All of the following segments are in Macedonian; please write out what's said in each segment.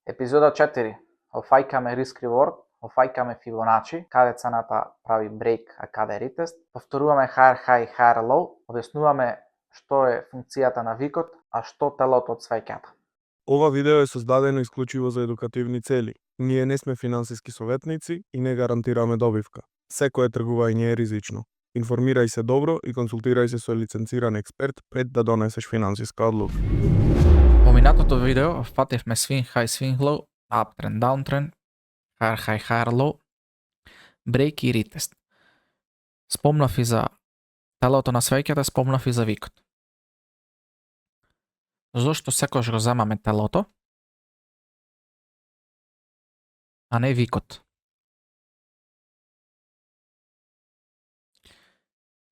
Епизода 4. Офајкаме risk reward, офајкаме Fibonacci, каде цената прави брейк, а каде ретест. Повторуваме higher high, higher low, објаснуваме што е функцијата на викот, а што телото од свеќата. Ова видео е создадено исклучиво за едукативни цели. Ние не сме финансиски советници и не гарантираме добивка. Секое тргување е ризично. Информирај се добро и консултирај се со лиценциран експерт пред да донесеш финансиска одлука. Во минатото видео фативме swing high, swing low, uptrend, downtrend, higher high, higher low, брейк и ретест. Спомнав и за телото на свеќата, спомнав и за викот. Зошто секогаш го земаме телото, а не викот?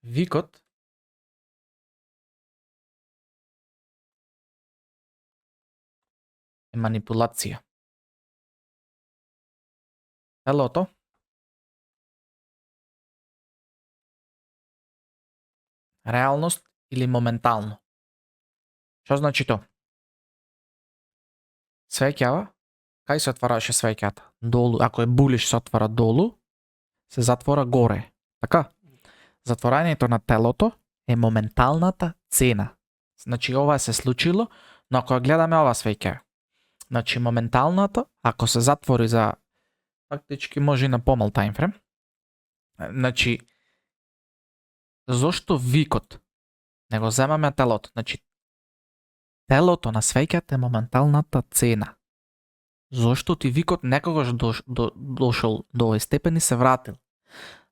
Викот е манипулација. Телото реалност или моментално. Што значи тоа? Свеќава, кај се отвараше свеќата? Долу, ако е булиш се отвара долу, се затвора горе. Така? Затворањето на телото е моменталната цена. Значи ова се случило, но ако ја гледаме ова свеќава, значи моменталната, ако се затвори за фактички може и на помал таймфрем, значи зошто викот не го земаме телото? Значи телото на свеќата е моменталната цена. Зошто ти викот некогаш дошол до овој степен и се вратил?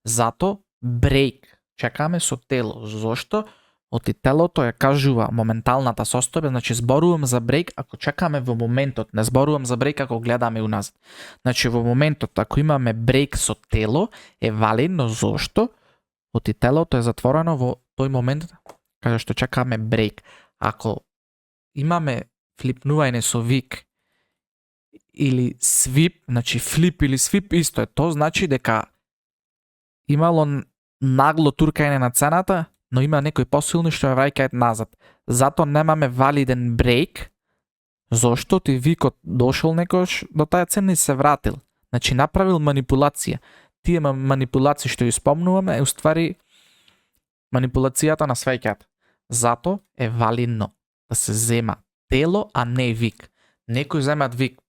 Зато брейк чекаме со тело. Зошто? Оти телото ја кажува моменталната состојба, значи зборувам за брейк ако чекаме во моментот, не зборувам за брейк ако гледаме уназад. Значи во моментот ако имаме брейк со тело е валидно, зошто? Оти телото е затворено во тој момент каде што чекаме брейк. Ако имаме флипнување со вик или свип, значи флип или свип исто е, тоа значи дека имало нагло туркање на цената, но има некои посилни што ја враќаат назад. Зато немаме валиден брейк, зошто ти викот дошол некош до таа цена и се вратил. Значи направил манипулација. Тие манипулации што ја спомнуваме е уствари манипулацијата на свеќата. Зато е валидно да се зема тело, а не вик. Некои земат вик,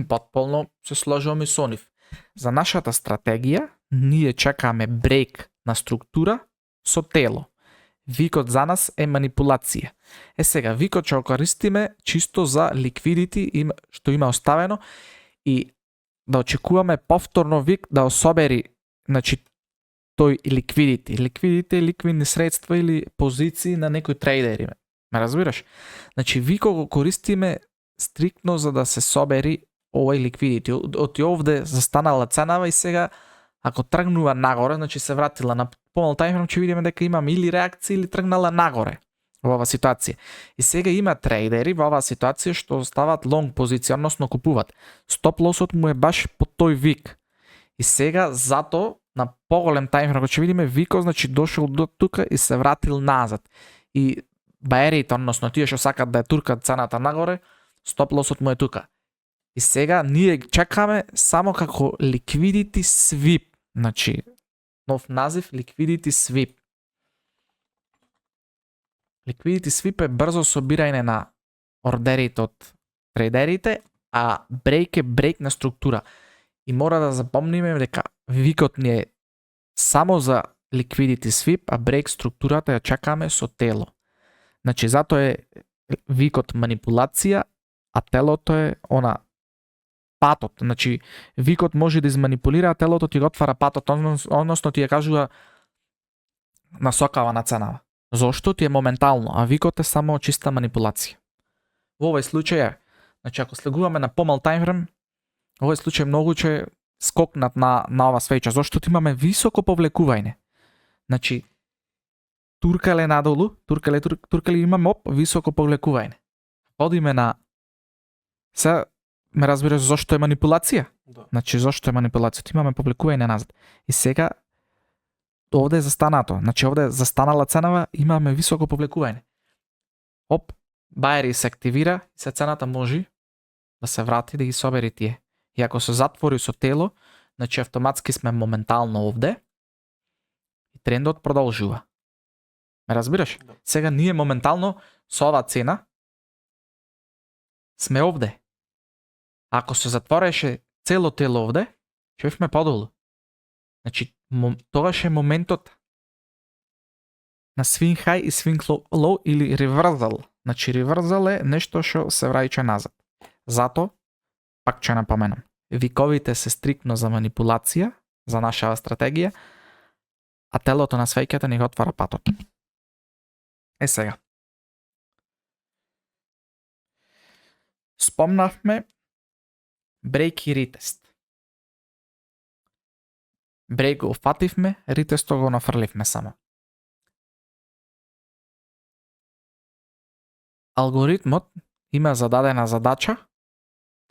потполно се сложувам и со нив. За нашата стратегија, ние чекаме брейк на структура со тело. Викот за нас е манипулација. Сега, викот ќе го користиме чисто за ликвидити што има оставено и да очекуваме повторно вик да особери, значи, тој ликвидити. Ликвидити е ликвидни средства или позиции на некои трейдери. Ме разбираш? Значи, вико го користиме стриктно за да се собери овој ликвидити. Оти овде застанала ценава и сега ако тргнува нагоре, значи се вратила на помал таймфрем, ќе видиме дека имаме или реакција или тргнала нагоре во оваа ситуација. И сега има трейдери во оваа ситуација што стават лонг позиција, односно купуваат. Стоп лосот му е баш по тој вик. И сега зато на поголем таймфрем ќе видиме викот, значи дошол до тука и се вратил назад. И баерите, односно тие што сакат да ја туркат цената нагоре, стоп лосот му е тука. И сега ние чекаме само како liquidity sweep. Значи, нов назив liquidity sweep. Liquidity sweep е брзо собирање на ордерите од трейдерите, а брейк е брейк на структура. И мора да запомниме дека викот ни е само за liquidity sweep, а брейк структурата ја чекаме со тело. Значи, зато е викот манипулација, а телото е она патот. Значи, викот може да изманипулира, а телото ти го отвара патот, односно ти ја кажува насокава на ценава. Зошто ти е моментално, а викот е само чиста манипулација. Во овој случај е, значи ако слегуваме на помал таймфрем, во овој случај многу ќе скокнат на ова свеќа, зашто имаме високо повлекување. Значи, туркале надолу, туркале имаме високо повлекување. Одиме на се ме разбираш зошто е манипулација? Да. Значи зошто е манипулација? Имаме повлекување назад. И сега овде е застанато. Значи овде е застанала ценава, имаме високо повлекување. Баери се активира и се цената може да се врати да ги собери тие. И ако се затвори со тело, значи автоматски сме моментално овде и трендот продолжува. Ме разбираш? Да. Сега ние моментално со оваа цена сме овде. Ако се затвореше цело тело овде, ќе бевме подолу. Значи, тогаш е моментот на swing high и swing low или reversal. Значи, reversal е нешто што се враќа назад. Зато, пак ќе напоменам, виковите се стриктно за манипулација, за нашава стратегија, а телото на свеќата ни го отвара патот. Сега. Спомнавме брейк и ритест. Брейк го фативме, ритесто го нафрливме само. Алгоритмот има зададена задача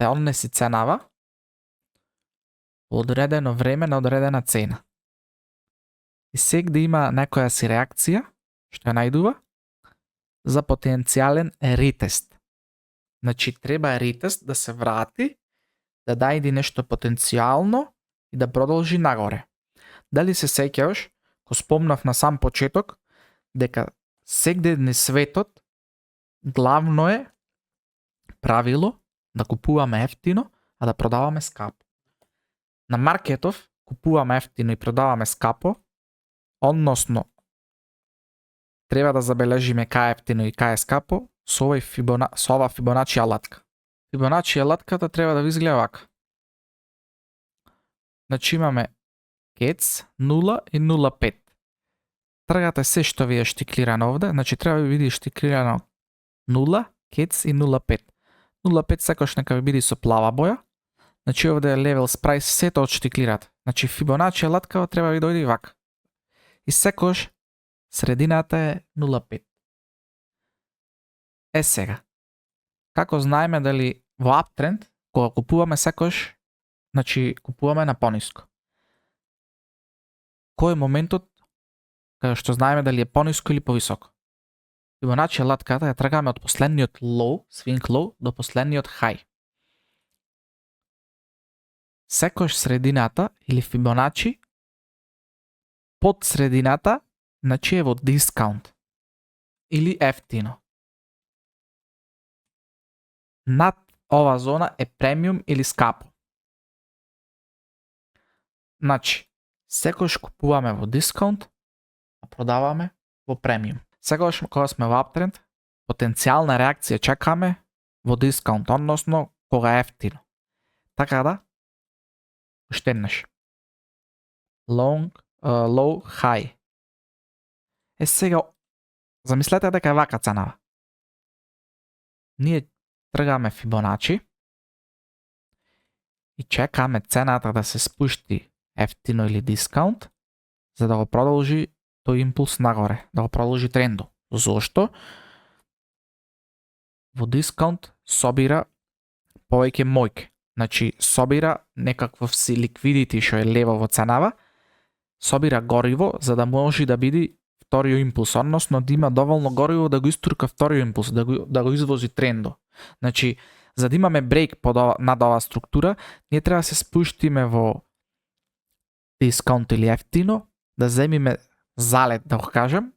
да однеси ценава во одредено време на одредена цена. И сегде има некоја си реакција, што ја најдува, за потенцијален ритест. Значи, треба ритест да се врати, да најди нешто потенцијално и да продолжи нагоре. Дали се сеќаваш, ко спомнав на сам почеток, дека сегде на светот главно е правило да купуваме ефтино, а да продаваме скапо. На маркетов купуваме ефтино и продаваме скапо, односно треба да забележиме кај е ефтино и кај е скапо со ова Фибоначи алатка. Фибоначи алатката треба да ви изгледа вака. Значи имаме кец 0 и 0,5. Тргате се што ви е штиклирано овде, значи треба ви биде штиклирано 0, кец и 0,5. 0,5 секојаш нека ви биде со плава боја. Значи овде е левел спрајс, сето одштиклирате. Значи Фибоначи алаткава треба ви дојде и вака. И секојаш средината е 0,5. Сега, како знаеме дали во аптренд, кога купуваме секојаш, значи купуваме на пониско. Кој е моментот каде што знаеме дали е пониско или повисоко? Фибоначи алатката ја тргаме од последниот low, swing low, до последниот high. Секојаш средината или Фибоначи под средината, значи е во дискаунт или ефтино. Над ова зона е премиум или скапо. Значи, секојаш купуваме во дискаунт, а продаваме во премиум. Секојаш кога сме во аптренд, потенцијална реакција чекаме во дискаунт, односно кога е ефтино. Така да, уште еднаш. Low, high. Сега, замислете дека е вака ценава. Ние тргаме Фибоначи и чекаме цената да се спушти ефтино или дискаунт, за да го продолжи тој импулс нагоре, да го продолжи трендо. Зошто? Во дискаунт собира повеќе мојке. Значи, собира некаквов си ликвидити што е лево во ценава, собира гориво за да може да биде вториот импулс, односно да има доволно гориво да го истурка вториот импулс, да го извози трендо. Значи, за да имаме брейк над оваа структура, ние треба да се спуштиме во дискаунт или ефтино, да земиме залет, да го кажем,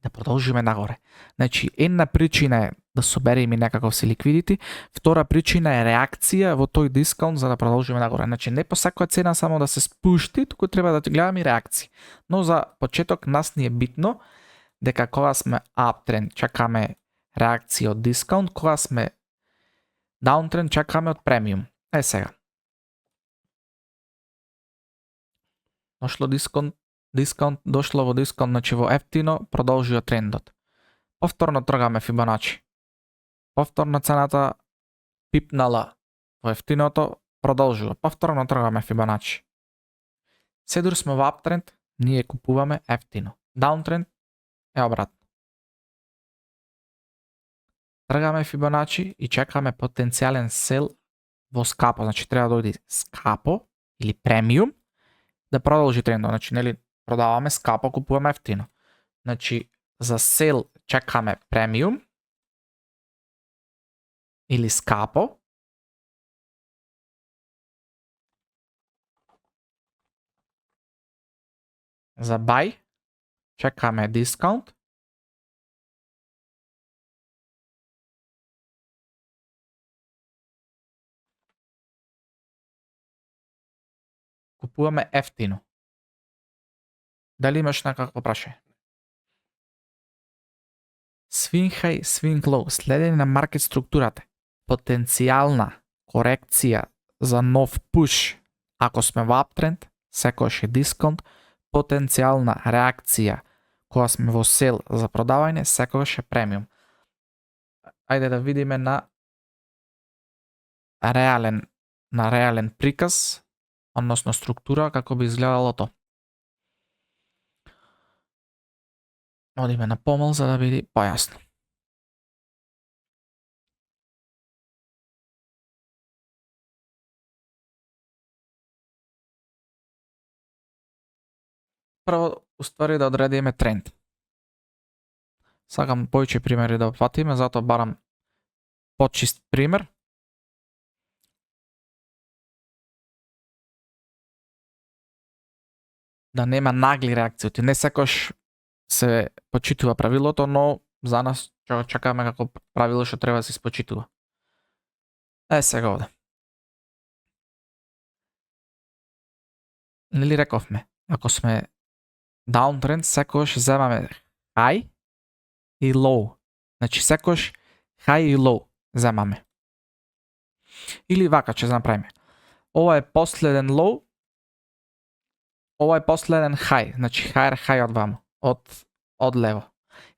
да продолжиме нагоре. Значи, една причина е да собереме некаков си ликвидити, втора причина е реакција во тој дискаунт за да продолжиме нагоре. Значи, не по секоја цена само да се спушти, туку треба да гледаме и реакции. Но за почеток нас ни е битно дека кога сме uptrend чекаме реакција од дискаунт, кога сме downtrend чекаме од премиум. Сега. Дошло дискаунт, дошло во дискаунт, значи во ефтино, продолжио трендот. Повторно тргаме Фибоначи. Повторно цената пипнала во ефтиното, продолжува. Повторно тргаме Фибоначи. Седур сме во аптренд, ние купуваме ефтино. Даунтренд е обратно. Тргаме Фибоначи и чекаме потенцијален сел во скапо. Значи треба да дојде скапо или премиум да продолжи трендот. Значи, нели, продаваме скапо, купуваме ефтино. Значи, за сел чекаме премиум или скапо За buy чекаме discount. Купуваме ефтино. Дали имаш некакво прашање? Swing high, swing low, следење на маркет структурата. Потенцијална корекција за нов push ако сме во uptrend, секогаш е дисконт. Потенцијална реакција кога сме во сел за продавање, секогаш е премиум. Ајде да видиме на реален приказ, односно структура, како би изгледало тоа. Одиме на помал за да биде појасно. Прво, уствари да одредиме тренд. Сакам повеќе примери да опфатиме, затоа барам почист пример. Да нема нагли реакции. Не секош се почитува правилото, но за нас ќе го чекаме како правило што треба да се испочитува. Сега овде. Нели рековме, ако сме downtrend, секогаш земаме high и low. Значи секогаш high и low земаме. Или вака ќе направиме. Ова е последен low, ова е последен high, значи high од вамо, од лево.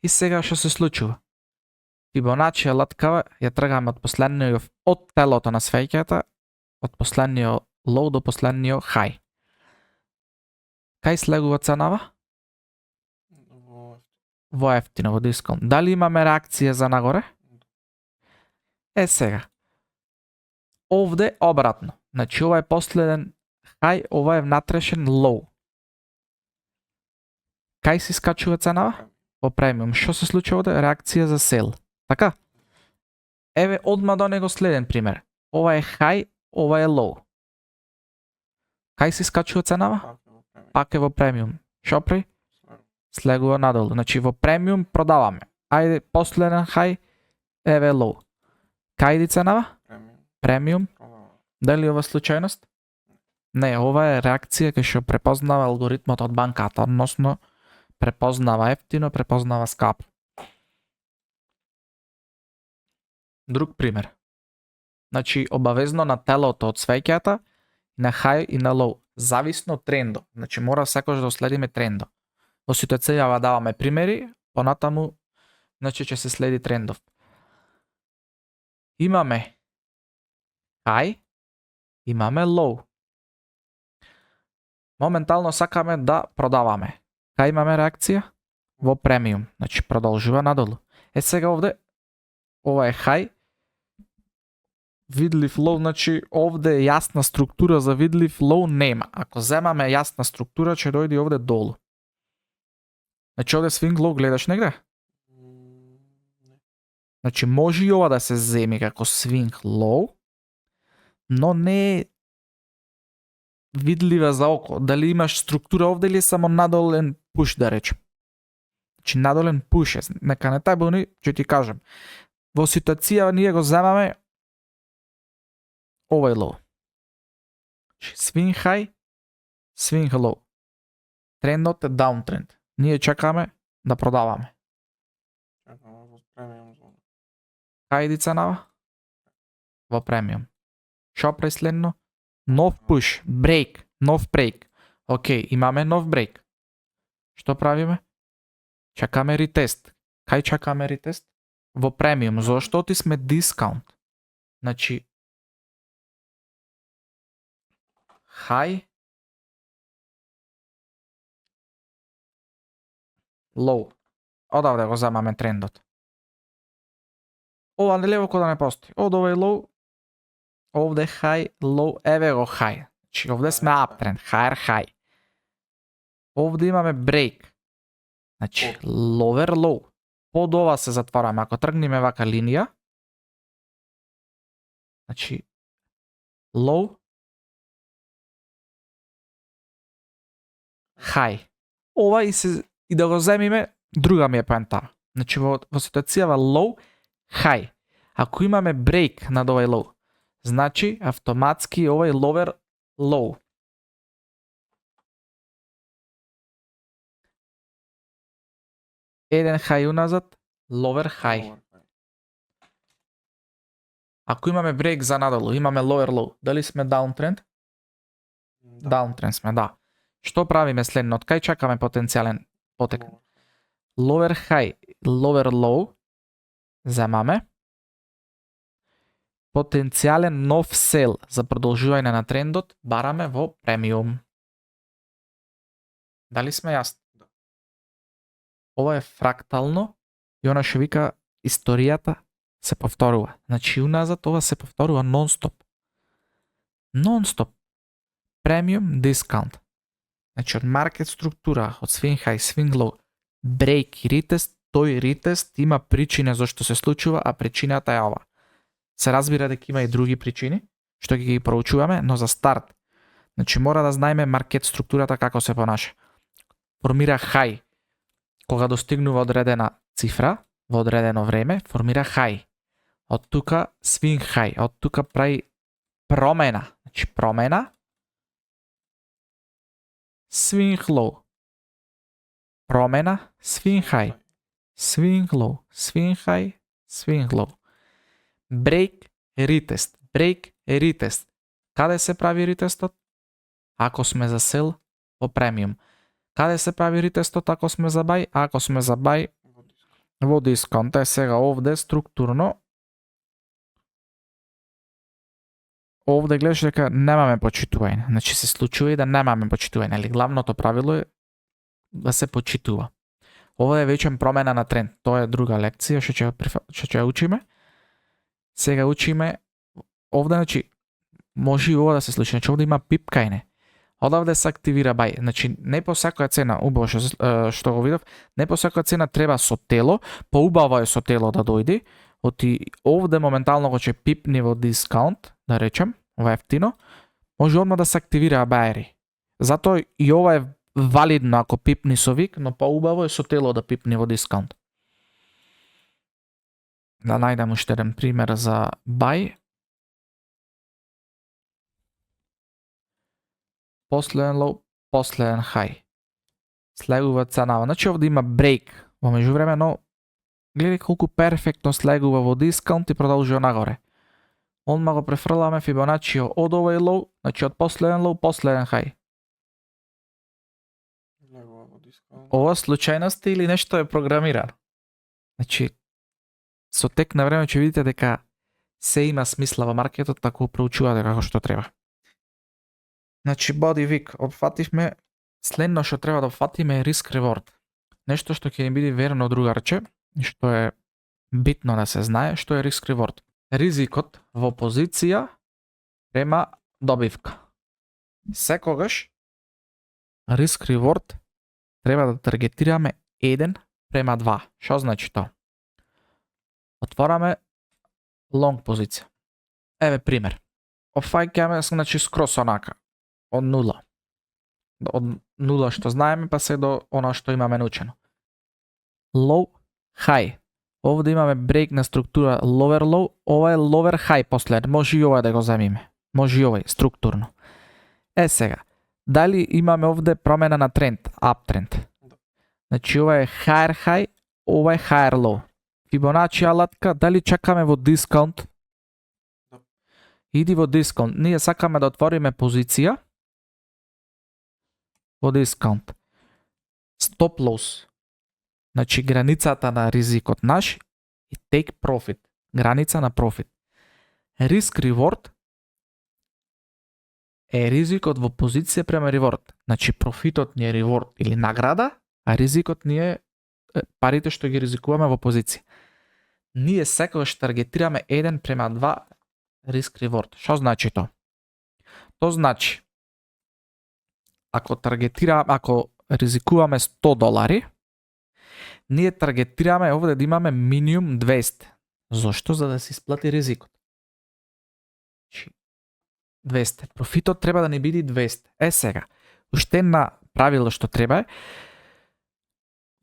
И сега што се случува? Фибоначи латкава ја тргаме од последниот, од телото на свеќата, од последниот low до последниот high. Кај слегува ценава? Во ефтино, во дисконт. Дали имаме реакција за нагоре? Сега. Овде обратно. Значи ова е последен high, ова е внатрешен low. Кај се скачува ценава? Во премиум. Што се случува овде? Реакција за сел. Така? Еве одма до него следен пример. Ова е high, ова е low. Кај се скачува ценава? Пак е во премиум. Што прави? Слегува надолу. Значи во премиум продаваме. Ајде, последен high, еве low. Кај иди ценава? Премиум. Дали ова случајност? Не, ова е реакција кај што препознава алгоритмот од банката, односно препознава ефтино, препознава скапо. Друг пример. Значи обавезно на телото од свеќата, на high и на low, зависно од трендо. Значи мора секогаш да следиме трендо. Во ситуацијава даваме примери, понатаму значи ќе се следи трендов. Имаме high, имаме low. Моментално сакаме да продаваме. Кај имаме реакција? Во премиум. Значи продолжува надолу. Сега овде, ова е high, видлив low, значи овде е јасна структура за видлив low нема. Ако земаме јасна структура, ќе дојде овде долу. Значи овде swing low гледаш негде? Значи може и ова да се земи како swing low, но не е видлива за око. Дали имаш структура овде или само надолен push да речем. Значи надолен push е. Нека не тајбуни, ќе ти кажам. Во ситуација ние го земаме овој low. Swing high, swing low. Трендот е downtrend. Ние чекаме да продаваме. Кај иди ценава? Во премиум. Шо преследно? Нов push, break, нов break. Океј, имаме нов break. Што правиме? Чекаме ретест. Кај чекаме ретест? Во премиум. Зошто ти сме дискаунт? Значи high, low. Одавде го земаме трендот. Ова лево кода не постои. Од овој low, овде high, low, еве го high. Значи овде сме uptrend, high. Овде имаме break. Значи lower low. Под ова се затвараме. Ако тргнеме вака линија, значи low, high. ова и да го земиме, друга ми е поента. Значи во ситуацијава low, high. Ако имаме break над овај low, значи автоматски овај lower low. Еден high уназад, lower high. Ако имаме break за надолу, имаме lower low, дали сме downtrend? Downtrend сме, да. Што правиме следно? Од кај чакаме потенцијален потек? Lower high, lower low, земаме. Потенцијален нов сел за продолжување на трендот бараме во премиум. Дали сме јасни? Ова е фрактално и она што вика историјата се повторува. Значи уназад ова се повторува нон-стоп. Нон-стоп. Премиум дискаунт. Значи од маркет структура, од swing high, swing low, break и retest, тој retest има причина зашто се случува, а причината е ова. Се разбира дека има и други причини, што ќе ги проучуваме, но за старт. Значи мора да знаеме маркет структурата како се понаша. Формира high кога достигнува одредена цифра во одредено време, формира high. Од тука swing high, од тука прави промена. Значи промена, swing low. Промена, swing high. Swing low, swing high, swing low. Break, retest. Break, retest. Каде се прави ретестот? Ако сме за сел во премиум. Каде се прави ретестот ако сме за бај? Ако сме за бај во дисконт. Е сега овде структурно. Овде гледаш дека немаме почитување. Значи се случува и да немаме почитување, али главното правило е да се почитува. Ова е вечен промена на тренд. Тоа е друга лекција што ќе учиме. Сега учиме овде, значи може и ова да се случи. Значи овде има пип кај не. Одавде се активира бај. Значи не по секоја цена, убаво што го видов, не по секоја цена треба со тело, поубаво е со тело да дојде. Оти овде моментално го ќе пипни во дискаунт, да речем, ова ефтино, може одма да се активира бајери. Затоа и ова е валидно ако пипни со вик, но поубаво е со тело да пипни во дискаунт. Да најдам уште еден пример за бај. Последен low, последен high. Слегува ценава. Значи овде има break во меѓувреме, но гледај колку перфектно слегува во дискаунт и продолжува нагоре. Одма го префрламе Фибоначио од овој low, значи од последен low, последен high. Ова случајност или нешто е програмирано. Значи, со тек на време ќе видите дека се има смисла во маркетот ако го проучувате како што треба. Значи, body week, опфативме, следно што треба да опфатиме е risk reward. Нешто што ќе ни биде верно другарче, и што е битно да се знае, што е risk reward. Ризикот во позиција према добивка. Секогаш risk reward треба да таргетираме 1 према 2. Што значи тоа? Отвораме long позиција. Еве пример. Офаќаме значи скрос онака. Од нула. Од нула што знаеме па се до она што имаме научено. Low, high. Овде имаме break на структура lower low, ова е lower high последен. Може и ова да го земиме. Може и овој структурно. Е сега, дали имаме овде промена на тренд, uptrend. Значи ова е higher high, ова е higher low. Фибоначи алатка, дали чакаме во дискаунт? Иди во дискаунт. Ние сакаме да отвориме позиција во дискаунт. Stop loss. Значи границата на ризикот наш и take profit. Граница на профит. Risk reward е ризикот во позиција према reward. Значи профитот ни е reward или награда, а ризикот ни е парите што ги ризикуваме во позиција. Ние секогаш таргетираме 1 према 2 risk reward. Што значи тоа? Тоа значи ако ризикуваме $100, ние таргетираме овде да имаме минимум 200. Зошто? За да се исплати ризикот. 200. Профитот треба да не биде 200. Е сега, уште една правило што треба е,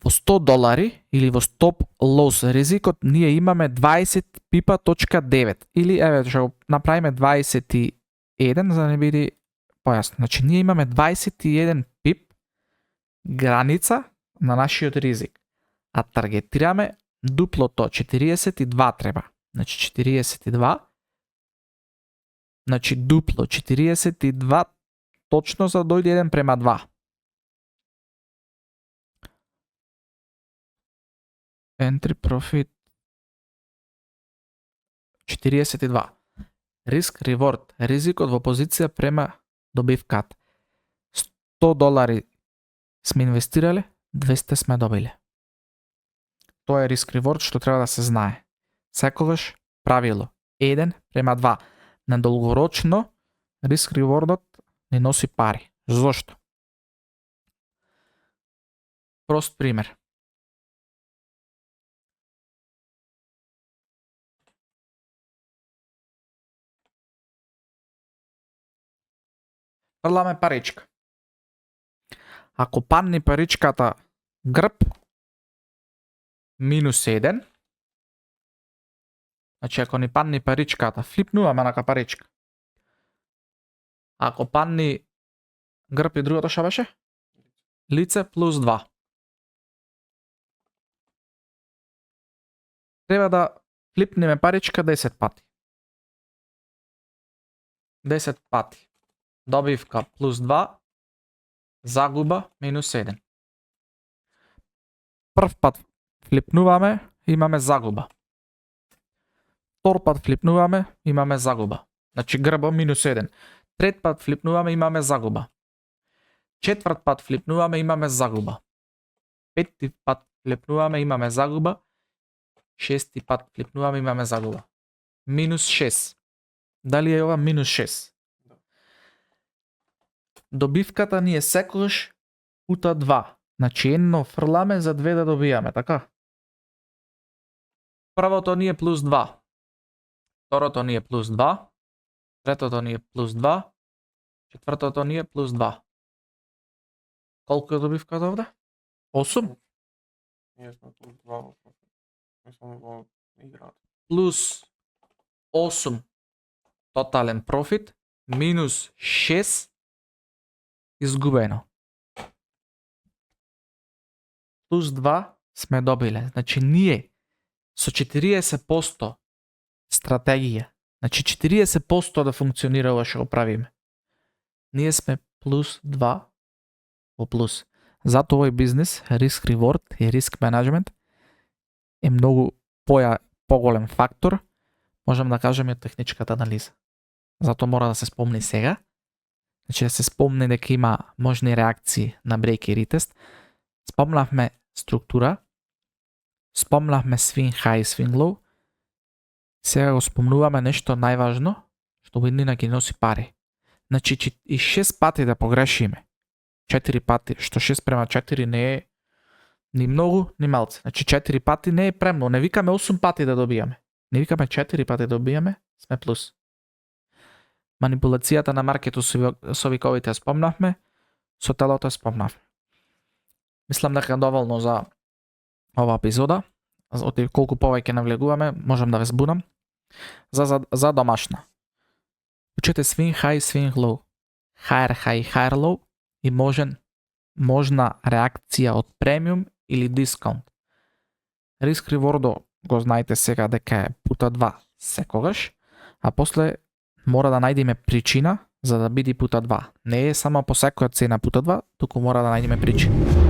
во $100 или во стоп лос ризикот ние имаме 20 пипа.9 или еве ќе го направиме 21 за да не биде појасно. Значи ние имаме 21 пип граница на нашиот ризик, а таргетираме дуплото 42 треба. Значи 42, значи дупло 42 точно за да дојде 1:2. Entry profit 42. Риск реворд, ризикот во позиција према добивката. $100 сме инвестирале, 200 сме добиле. Тоа е риск реворд што треба да се знае. Секогаш правило 1:2. На долгорочно риск ревордот не носи пари. Зошто? Прост пример. Фрламе паричка. Ако падне паричката грб, -1, значи ако ни падне паричката, флипнуваме на паричка. Ако падне грб и другото што беше? Лице +2. Треба да флипнеме паричка 10 пати. 10 пати. Добивка +2, загуба -1. Прв пат флипнуваме, имаме загуба. Втор пат флипнуваме, имаме загуба. Значи грба -1. Трет пат флипнуваме, имаме загуба. Четврт пат флипнуваме, имаме загуба. Петти пат флипнуваме, имаме загуба. Шести пат флипнуваме, имаме загуба. -6. Дали е ова -6? Добивката ни е секогаш пута 2. Значи едно фрламе за 2 да добијаме, така? Првото ни е +2. Второто ни е +2. Третото ни е +2. Четвртото ни е +2. Колку е добивката овде? 8? Ние сме +2 во профит. Мислам во играта. Плюс 8 тотален профит, минус 6 изгубено. Плюс 2 сме добиле. Значи ние со 40% стратегија, значи 40% да функционира ова што го правиме. Ние сме плюс 2 во плюс. Зато овој бизнес, риск реворд и риск менеджмент е многу поголем фактор, можам да кажем и од техничката анализа. Зато мора да се спомни сега. Значи да се спомне дека има можни реакции на брейк и ретест. Спомнавме структура, спомнавме swing high и swing low. Сега го спомнуваме нешто најважно, што биднина ги носи пари. Значи и 6 пати да погрешиме, 4 пати, што 6:4 не е ни многу, ни малце. Значи 4 пати не е премно. Не викаме 8 пати да добијаме. Не викаме 4 пати да добијаме, сме плюс. Манипулацијата на маркетот со виковите ја спомнавме, со телото ја спомнавме. Мислам дека е доволно за ова епизода. Оти колку повеќе навлегуваме, можам да ве збунам. За домашна. Учете swing high, swing low. Higher high, higher low и можна реакција од премиум или дискаунт. Риск ревордо го знаете сега дека е пута 2 секогаш, а после мора да најдеме причина за да биде пута 2. Не е само по секоја цена пута 2, туку мора да најдеме причина.